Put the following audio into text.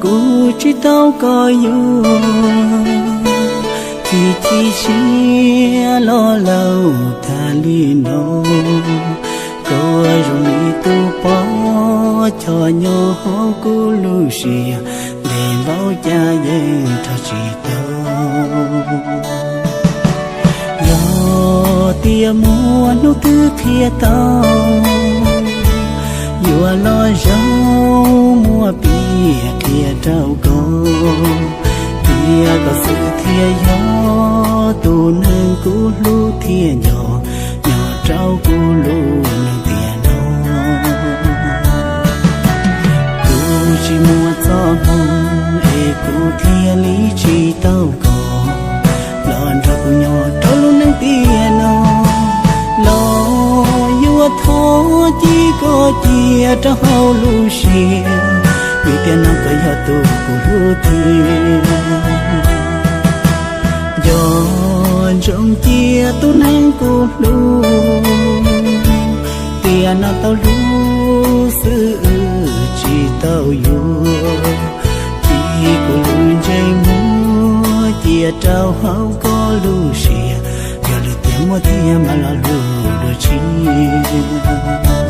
Kuv tsis tau koj yuav, tsis chim siab los laus tas li no. Koj zoo li tus poj choj nyob hauv kuv lub siab, ntev npaum cas yeej rog tsis tau. Yog tias muaj hnub twg qhia tau, yuav los zoo muab piav qhia rau koj, tias koj xwb thiaj yog tus neeg kuv hlub thiab nco, nyob rau kuv lub neej tiam no. Kuv tsis muaj txoj hmoo es kuv thiaj li tsis tau koj los nrog kuv nyob rau lub neej tiam no. Los yuav thov cia koj cia rau hauv lub siab, vim tiam no koj yog tus kuv hlub tiag. Nco ntsoov cia tus neeg kuv hlub, tiam no tau hlub xwb tsis tau yuav. Cia kuv lub ntsej muag cia rau hauv koj lub siab, yog lwm tiam muaj thiab mam los hlub dua tshiab.